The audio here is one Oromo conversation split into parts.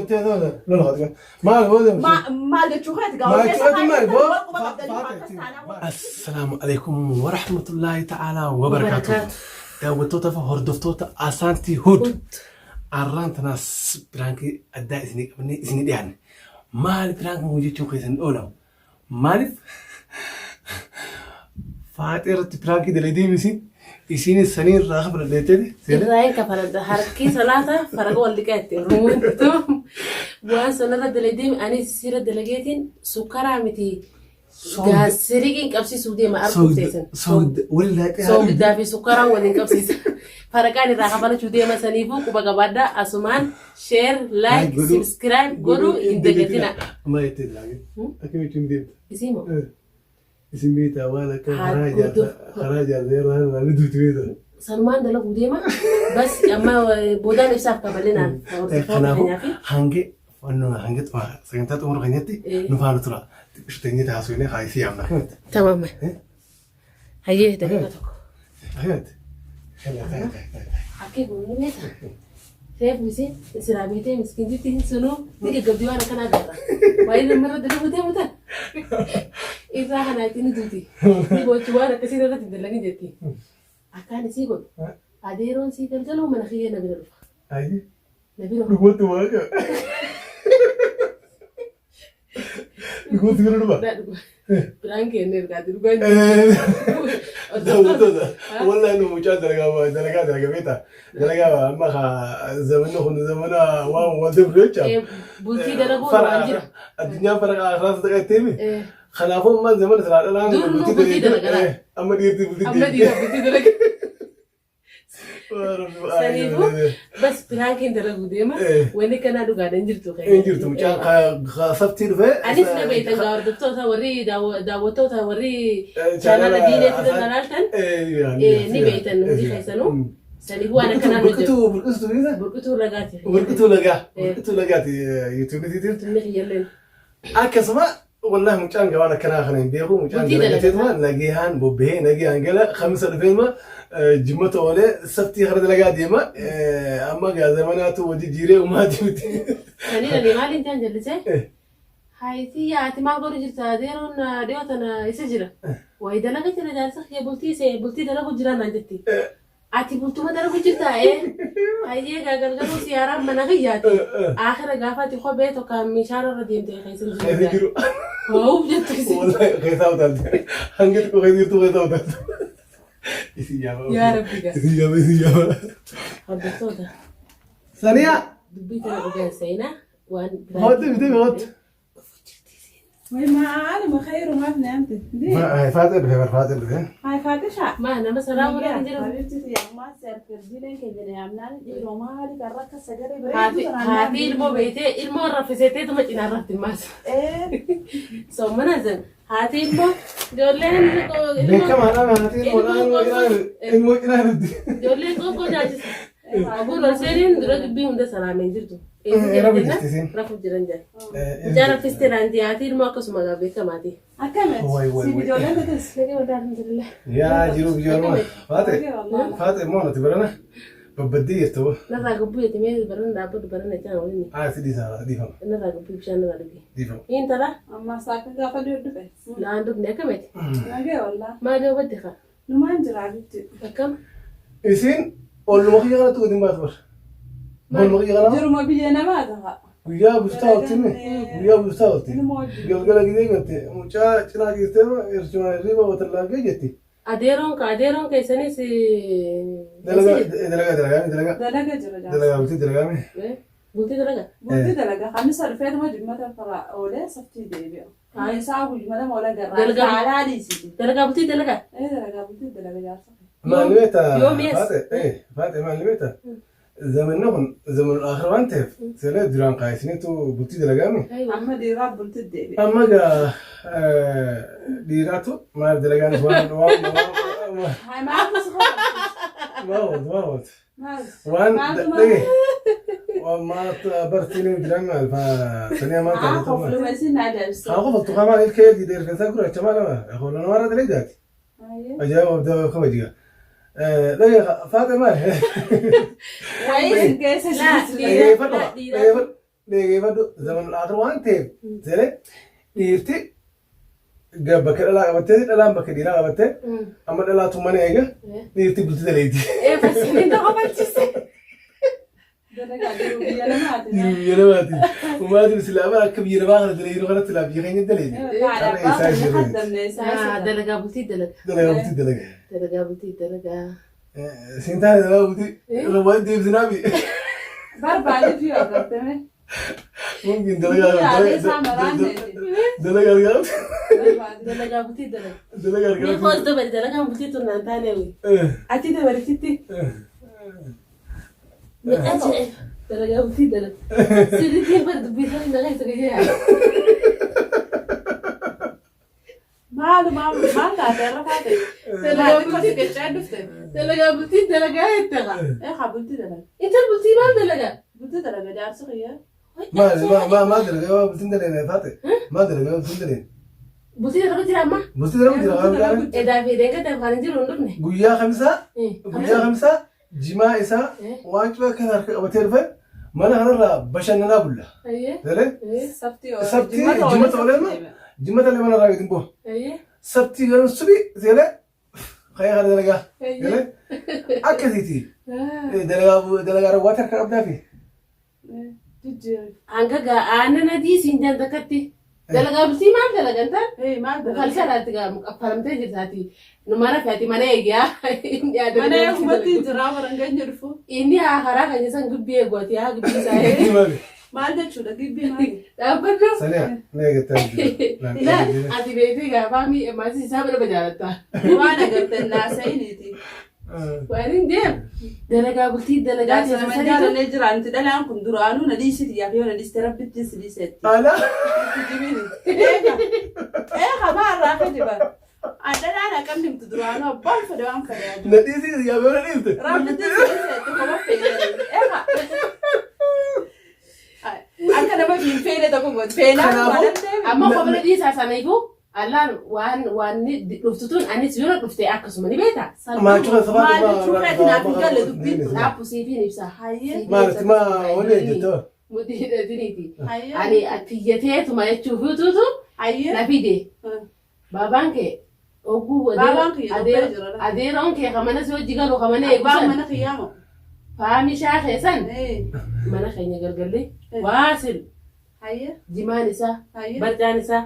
jettee lola qaxqa. Maal booda? Maal jechuu keeti gaa Maal keessa jechuudha maal boo? wal quba qabdanii akkas taanaan. Assalaamu alaikum warahmatullaahi ta'aalaa wabarakaatuh. Wabarakaatuh. Daawwattoota fi hordoftoota Asaantii Hud. Arraan tanaas piraankii addaa isinii qabnee isinii dhiyaanne. Maali piraankiin kun jechuun keessan hin oolamu. Maaliif faaxee irratti piraankii dalagdee misi isiinis sanii irraa kafaladha jetteeti seene. Irraa hin kafaladha. Harki salaata faraqa wal dhiqaa itti Oromoon. Waan sanarra dalagdee anis sirra dalageetiin sukkaraa miti gaasiriqiin qabsiisuu deema arguuf teessan. Soogidda waliin laaqee haa Soogiddaa fi sukkaraan waliin qabsiisa. Faraqaan irraa kafalachuu deema saniifuu quba qabaadhaa asumaan share, like, subscribe godhuu hin dagatina. Amma jettee laaqee. Akkamitti hin deemtu? Isii moo? Isin beektaa waan akka Haa, karaa ijaarsa karaa ijaarsa yeroo irraa ni duuti beektaa. Sanumaan dalaguu deema. Bas amma boodaan ibsaaf kabalinaan hordoftoota Kanaafuu keenyaa fi hangi hangi sagantaa xumura keenyatti nu faana tura. Xiqqishu teenyee taasifnee kaayisii yaamna. Akkamitti? Tamam. Hayyee daqiiqa tokko. Akkamitti? Akka eegumni beekta. Reefu isiin silaa beetee miskiintitti hin sunuu ni gaggabdi waan akkanaa agarra. Waa'ee namarra dalaguu deemu tan. Irraa kanaa itti ni duuti. Ni boochi waan akkasii irratti hin dalagin jetti. Akkaan isii godhu. Adeeroon sii galgaluu mana kiyya na bira dhufa. Ayi. Na bira Dhugumatti waaqa. Dhugumatti bira dhufa. Biraan keenya ergaati dhugaan Daawwattoota wallahi nu mucaa dalagaa dalagaa dalagaa beektaa dalagaa amma ka zamanni kun zamana waan wal dabru jecha. Bultii dalaguu waan jira. Addunyaan fara akhiraa sadaqaa itti himi. Kanaafuu amma zamana silaa dhalaan Dur nu bultii dalagaa. Amma dhiirti bultii Amma dhiira bultii dalagaa. Saniifuu bas piraankiin dalaguu deema. Wanni kanaa dhugaadha hin jirtu. Hin jirtu mucaan sabtii dhufee. Anis na beektan gaa hordoftoota warri daawwattoota warri chaanala diineetti irra laaltan ni beektan hundi keessanuu. Saniifuu waan akkanaa nu jiru. Burqituu burqituu beektaa? Burqituu lagaati. Burqituu lagaa. Burqituu lagaati yuutuubiitiin. Inni kiyyalleen. Akkasuma wallahi mucaan gabaan akkanaa kana hin beeku mucaan Bultii dalagateetuma nagayaan bobbahee nagayaan gala kamisa dhufeetuma jimmata oolee sabtii hara dalagaa deema amma gaa zamanaatu wajji jiiree ummaatii miti. Saniin ani maaliin jaan jallisee? Hayti yaa ati maal godhu jirta adeeroon dhiyoo tana isa jira. Wayi dalaga jira jaarsa kiyya bultii see bultii dalagu jira naan jetti. Ati bultuma dalagu jirta ee. Hayyee gaa galgaluu siyaaraan mana kiyyaati. Aakhira gaafa ati kophee tokkaan meeshaan irra deemte keessa hin Keessa jiru. jiru. Waawuuf jettu isin. Wallahi keessaa utaalte. Hangi xiqqoo keessa jirtu keessaa utaalte. Isin yaaba. Yaa Rabbi gaa. Isin yaaba isin yaaba. Hordoftoota Saniyaa. dubbii tana dhugaan seenaa waan Hootti bitee hootti. Way maaluma khayrumaaf naamte. Faaxee dhufe bar faaxee dhufe. Hay faaxisha. Maa nama salaa waliin jiru. Habibti ammaa serfirdiileen keenya yaamnaan dhiiroo maali kan rakka sagalee Haati bareedu haati ilmoo beeytee ilmoo raffiseetee tuma cinaa rafti maas. Soomana zan haati ilmoo ijoolleen Beekamaadha haati ilmoo ilmoo cinaa dhufti. ijoolleen qoqqoo nyaachisa. Abuun ol seeniin dura dubbii hunda salaameen jirtu. Rafu jirti isiin. Rafu jiran jira. Mucaa raffistee laanti haati ilmoo akkasuma gaa beekamaati. Akkamitti? Way, way, Siif way. ijoolleen tates. Nagee waldaa alhamdulillah. Yaa jiruuf jiruuma. Faaxee faaxee immoo nuti barana babbaddee jirtu. Narraa gubbuu jetti mee barana dhaabbatu barana jaan waliin. Haa si dhiisa dhiifama Narraa gubbuu bishaan narraa dhugi. dhiifama. Intala Amma saaka gaafa dhiyoo dhufe. naan dhufne akkamitti? Nagee wallaa. Maal yoo badde kaa? Numaan jira habibti. Akkam? Isiin olluma kiyya kanatti gadi hin baatu bar. Olluma kiyya kana Jiruma biyya namaa ta'a. guyyaa bustaa olti mi? Guyyaa bustaa olti. Ilmoo hojii. Galgala gidee galte mucaa cinaa ciistee irchumaa hirriba watallaangee jetti. Adeeroon ka adeeroon keessanis Dalagaa dalagaa dalagaa dalagaa Dalaga jira jaarsa. dalagaa bultii dalagaa mi? Bultii dalaga. Bultii dalaga. Kamisa dhufeetuma jimmata fara oolee saftii deebi'a. Hayi. Isaa guyyuma lama oola garraa. Dalagaa- Haalaa dhiisiti. Dalagaa bultii dalaga. Ee dalagaa bultii dalaga jaarsa. Maal beektaa? Yoom yes? Faaxe faaxe maal beektaa? Zamanni kun zamanul aakhira waan ta'eef siree duraan kaayisiniitu bultii dalagaami. Amma dhiiraa bultii deebi'a. Amma gaa dhiiraatu maal dalagaanis waan waan waan Hayi maaltu si kofalchiisa? maal maal Maal? waan Maaltu maal? dhage waan maal bartiin jiraan maal faa sanii maal Haa taate maal. kofluma isin na ajaa'ibsiisa. Haa qofaltu qaamaan ilkee diidee rifeensaa gurraacha maal ama hoolana warra dalagaati. Hayyee. Ajaa'iba abdaa kabajiga. Dhage faaxe maal? Wayii isin keessa Laa jirtu. dhiira Dhageeffadhu. laa dhiiraatu Dhageeffadhu. Dhaggeeffadhu zaman aakhir waan ta'eef jedhee dhiirti bakka dhalaa qabattee dhalaan bakka dhiiraa qabattee amma dhalaatu mana eega dhiirti bulti daleeti. Ee fassiniin tokko balchise. Dalagaa jiru biyya namaati. Biyya namaati. Umaatiin silaa bara akka biyya namaa kana daleeyyuu kanatti silaa biyya keenya daleeti. Haadha abbaa kan haddamne isaa Dalagaa bultii dalaga. Dalagaa bultii dalaga. Dalagaa bultii dalagaa. Siin taane dalagaa bultii irra deebisnaa bi. Barbaade fi agartame. Mungkin dalagaa dalagaa argaa. Dalagaa bultii dalaga. Dalagaa Ni argaa. koos dabali dalagaan bultii tun naan taane wi. Achi dabalichitti. Ni ajaa'iba. Dalagaa bultii dalaga. Sirriitti bar dubbii sana nagaa isa gajee yaala. Maaluma maal taate irra taate? Dalagaa Maal bultii gachaa dhufte? Dalagaa bultii dalagaa jettara. Ee haa bultii dalaga. Intal bultii maal dalagaa? Bultii dalaga jaarsi kiyya. Maal maal maal dalagaa bultiin dalee taate? Maal dalagaa bultiin dalee? Bultii dalagaa jira amma. Bultii dalagaa jira waan Edaa fi deeggarta kan hin jiru hin dhufne. Guyyaa kamisaa guyyaa kamisaa jimaa isaa waan cufa kan harka qabatee dhufe mana kanarraa bashannanaa bulla. Galee Sabtii sabtii jimmata oolee jimmata illee mana irraa gadi bu'a. Sabtii garuu subii galee ka'ee kana dalagaa galee akkasiiti dalagaa dalagaa raawwaati harka qabdaa fi Hanga aannan adii siin jan takkatti. Dalagaa bultii maal dalagan taan? Maal dalaga? Kalsalaatti kaffalamtee jirtaati. Nu mana fe'ati mana eegiyaa. Mana eegumatti jira barangaenya dhufu. Inni haa karaa kan isaan gibbii eeguati haa gibbii isaa eegu. Maal jechuudha gibbii maali? Dhaabbadhu. Saniya mee eeggattaa Ilaa ati beektee gaafa maatii isaa bira bajaalatta. Waan agartan naasa'iniiti. Waan hin deem. Dalagaa bultii dalagaa Jaarsa nama jaalallee jira nuti dhalaan kun duraanuu na dhiisiti yaa yoo na dhiiste rabbitti si dhiisetti. Ala Eega eega maarraa kadiba. Dhalaan akkam himtu duraanuu abbaan fedhe waan fedhe yaa jiru. na dhiisii yaa bira dhiiste. Rabbitti si dhiisetti koma feene. Eega. Akka nama hin feene tokko godhu. Feenaa Kanaafuu- waan deeme. Amma kobra dhiisaa saniifuu allaan waan waan dhuftu tun anis yoo dhufte akkasuma ni beekta. Maachuu kan Maal jechuu keeti naaf hin galle dubbiin kun. Dhaabbu siifiin ibsa. Hayyee. Maalti maa wanni jettoo? Muti hidhatiniiti. Hayyee. Ani atiyyatee jechuuf utuutu Hayyee. na fide. Baabaan kee oguu Baabaan kiyya dhobbee jira. adeeroon kee ka mana si hojii galu ka mana Abbaan eegusan mana kiyyaamo. faamishaa keessan mana keenya galgalli waasil Hayyee. jimaan isaa Hayyee. barcaan isaa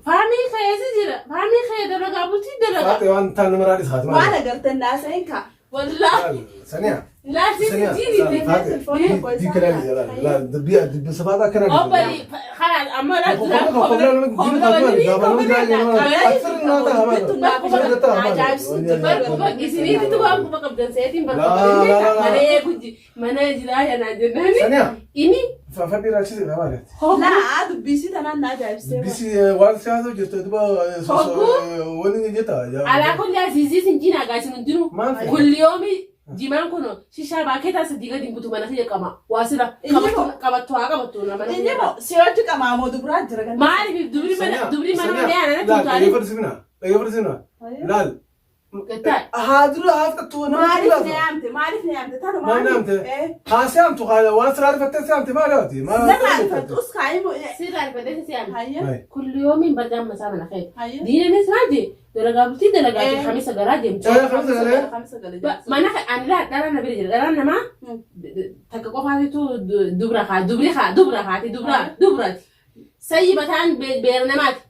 faamii keessa jira faamii kee dalagaa bultii dalagaa Faate waan taan nama raadis haati Waan maali? agartan naasa'in kaa. wallaahi Saniya. laasii Saniya. jiini Faate. Dikkanaa jala. Dubbii dubbii safaata akkanaa. obbali kana amma isiniitti waan quba qabdan seetiin barbaadanii mana eeguji mana jiraa yanaa jennaani Saniya. inni Fadhii raachise maali? Laa dubbisii tanaan na ajaa'ibsee. Bisi waan siyaasa jirtu duba wani jetta. alaa kulli asiisii sinjiin hagaa isin hundinuu Maal fayyada? kulli yoomi jimaan kun shishaa baaketaa sadii gadi butu mana kiyya qaba waa sira qabattu haa qabattu mana Inni moo si hojii qamaa moo dubiraa jira kan. maaliif dubri mana dubri mana mana yaana Laal tuutaani dhaggeeffatu simina. Dhaggeeffatu simina. Laal. gattaa Haa dura haa fudhattu nama Maaliif na dura. yaamte? Maaliif na yaamte? Tana Maal na yaamte? Haa si'amtu waan sirraa rifattee si'amte maal yaati? Nama arifattu us kaa'ee moo. sirraa rifadhee si'aame Hayyee. kulli yoomiin barcaan masaa mana kee Hayyee. diinanis maal jee dalagaa bultii dalagaa Eh. kamisa garaa deemtu Kamisa galee. Kamisa galee. Mana ani laa dhala na bira jira dhalaan namaa takka qofaatitu dubra haa dubri haa dubra haati dubra dubrati sayyi bataan beera namaati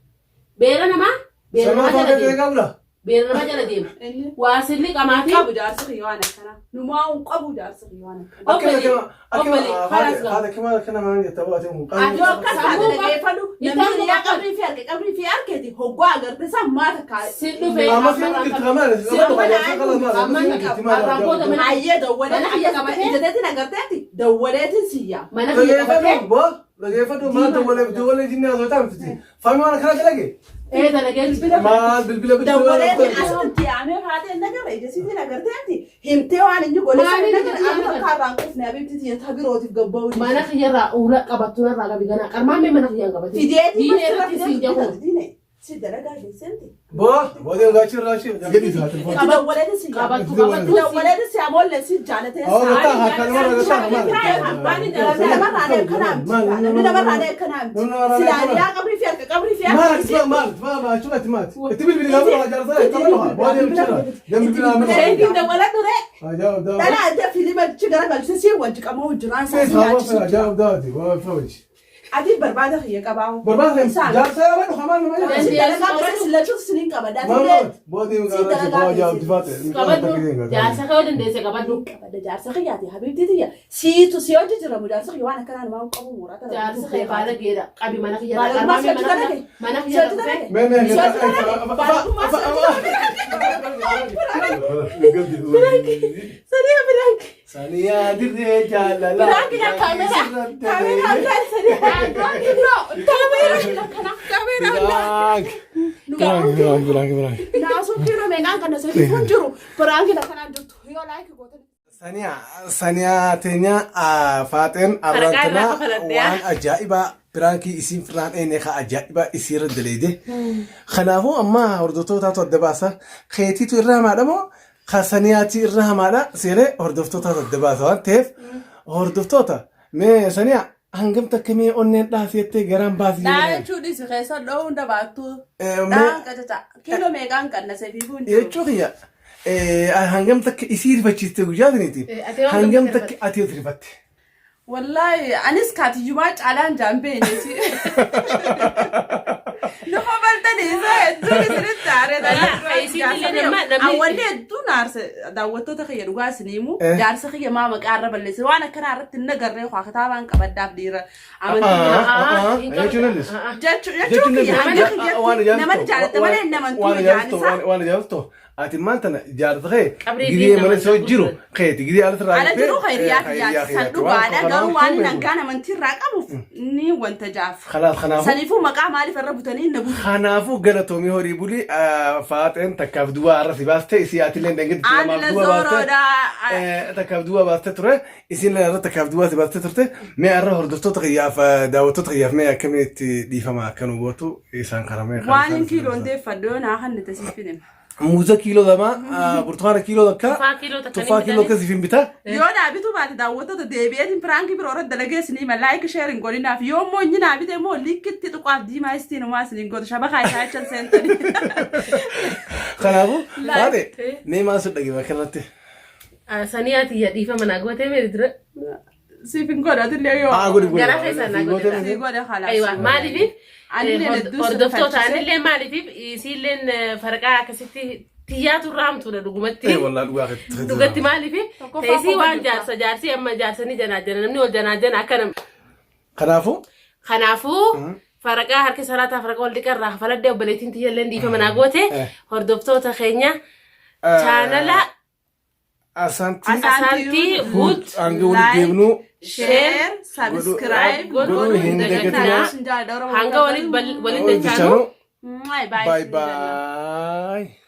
beera namaa beera Sama namaa jala fakkatee deema qabla. beera namaa jala deema Inni waa sirri qamaatii qabu jaarsi kiyya waan akkanaa. Numaa hin qabu jaarsi kiyya waan akkanaa. obbali obbali kanas ga'a Haadha kima kana maal jetta baate kun Ati Yoo akkas taate Sammuu qab- dhageeffadhu namni Sammuu hiriyaa qab- qabrii fi harke qabrii fi harkeeti hoggaa agarte san maata kaa'e. si dhufe Amma fi jirtu kamaal. Hayyee dawwalee Mana kiyya qabatee? ijateetiin agarteetti dawwaleetiin siyyaa. mana kiyya qabatee Dhageeffadhu boo dhageeffadhu maal dawwalee dawwalee jinni haasoo ta'a Faami waan akkana dalage. ee dalagee jira Maal bilbila bilbila. Dawwaleetiin asitti yaamee haatee nagarra ijasiitiin agarteetti himtee waan inni godhe Maaliin sana nagarra ijasiitiin amma agarre? kaarraan qufne abiibti tiyya tabirootiif gabba'uu mana kiyyarraa uula qabattu narraa qabi ganaa qarmaamee mana kiyyaan qabate Fideetii diina irratti siin jahu diine. Si dalagaa geesseenti. Boo boodeen gaachii irraa ishee gadi isaa telefoon. Dawwaleeti si Qabattu Qabattu. qabattu. Dawwaleeti si amoolle si jaalatee Awwa gataa harka namarra gataa Namni namarraa akkanaa miti. Namni namarraa akkanaa miti. Silaaliyaa qabrii fi harka qabrii fi Maal harka. maal maal maal achumatti maal itti bilbili gaafa waa jaarsaa itti bilbili boodeen jira dembi bilaa mana. Sheekiin dawwaladhu ree. Ajaa'ib daawwati. Dhala adda fiilima achi garagalchise si wajji qamoo jiraan isaa si nyaachisutti. Ajaa'ib daawwati waa fawaji. Ati barbaada kiyya qabaa. Barbaada Isaan. jaarsaa yaa badhu hamaan nama nyaata. Si dalagaa keessa si lachuutu siniin qabadha. Ati Maal illee maal boodeen garaa boo ajaa'ib difaate. Qabadhu. Jaarsa kee yoo dandeesse qabadhu. qabadha jaarsa kiyyaati habiibtii tiyya siitu si hojii jira jaarsa kiyya waan akkanaa namaa qabu murata. Jaarsa kee baala geedha. Qabi mana kiyya. Baalagummaa si hojii dalage. Mana Si kiyya hojii dhufee. dalage. Mee mee Si hojii dalage. Baalagummaa si hojii Saniyaa biraanki. Saniyaa dirree jaalala. Biraanki na kaameraa. Kaameraa illee saniyaa. Kaameraa kaameraa. Biraanki. Biraanki biraanki biraanki biraanki. Naasuu kiiloo meeqaan kana sadiifuun jiru biraanki lakkanaan jirtu yoo laayikii gootan. Saniyaa saniyaa teenya faaxeen Harkaa irraa arraantinaa kafaladhe. waan ajaa'ibaa biraankii isiin firraan eenye ka ajaa'ibaa isiirra daleede. Kanaafuu amma hordoftootaatu adda baasa. Keetiitu irra hamaadha moo ka saniyaati irra hamaadha seenee hordoftootaatu adda baasa waan ta'eef hordoftoota mee saniyaa hangam takka mee onneen dhaasi jettee garaan baasi. Dhaa jechuun isi keessa dha'uu hunda baattu. Mee Dhaan qacaca. Kiiloo meeqaan qannasee fi kun jiru. jechuu kiyya hangam takka isii rifachiiste guyyaa saniiti Ati yoo hangam hangam takka ati yoo rifatte. Wallaahi anis kaatiyyumaa caalaan jaan beenyesi. Nufa baltanii isa hedduun isinitti aaree Isiin illee namni- Awwalli hedduun aarse daawwattoota kiyya dhugaa isin himu Eh. jaarsa kiyya maa maqaa irra balleesse waan akkanaa irratti hin nagarree waa kitaabaan qabaddaaf dhiira amantii Jechuun dandeessu. jechuun kiyya hanga kiyyatti namani jaalatte malee hin amantuu waan jaanisa. waan ajaa'ibtu ati maal tana jaarsa kee Qabrii gidee diinaa mana soo mana jiru keeti gidee alatti Ala jiru khayriyaa kiyyaati san dhugaadha garuu waan hin hangaan amantii irraa qabuuf ni wanta jaaf. Kanaaf kanaafuu Saniifuu maqaa maaliif irra butanii na butu. kanaafuu galatoomii horii bulii faaxeen takkaaf duwwaa arra si baaste isii atiillee dangetti Ani lamaaf la duwwaa baaste zooroodha. takkaaf duwwaa baaste ture isiin irra takkaaf duwwaa si baaste turte mee arra hordoftoota kiyyaaf daawwattoota kiyyaaf mee akkamitti dhiifama akka nu gootu isaan karamee Waan hin kiiloon deeffadhu yoo naa kan nita siif hima. Muuza kiiloo 2, burtukaana kiiloo 1, Tufaa kiiloo takka tuffaa ni kiiloo bitanii. akka siif hin bitaa. Yoo naa bituu baate daawwattoota deebi'eetiin piraankii biroo irratti dalagee isinii hima like share hin godhinaaf yoo immoo inni naa bite immoo likkitti tuqaaf diimaa istiin homaa isiniin gootu shabakaa isaa jechan seentanii. Kanaafuu Like. haadhe mee maal sun dhagee bakka irratti. Saniyaa tiyya dhiifama naa gootee meeri dura. Siif hin godhu atillee yoo. Haa godhi godhi. Garaa keessaan naa godhe. Sii godhe khalaas. Aywa maaliif Anillee hedduu si hordoftoota rifachiise. anillee maaliif isiilleen farqaa akkasitti tiyyaatu irraa hamtuudha dhugumatti. Eh wallaahi dhugaa keetti. Dhugatti maaliif Tokkoffaa teessii qofa waan jirta. jaarsa jaarsii amma jaarsanii janaa jana namni wal janaa jana akka nam. Kanaafuu Kanaafuu faraqaa harka salaataa faraqa wal dhiqarraa kafaladhee obboleettiin tiyyalleen dhiifama naa goote hordoftoota keenya chaanala Asantii Asaantii Huut hanga walitti deemnu Share, subscribe Godhuu godhuu hin dagatinaa. Isin jaalladha Oromoo. Hanga walitti walitti dachaanu dachaanu. Bye Bye bye.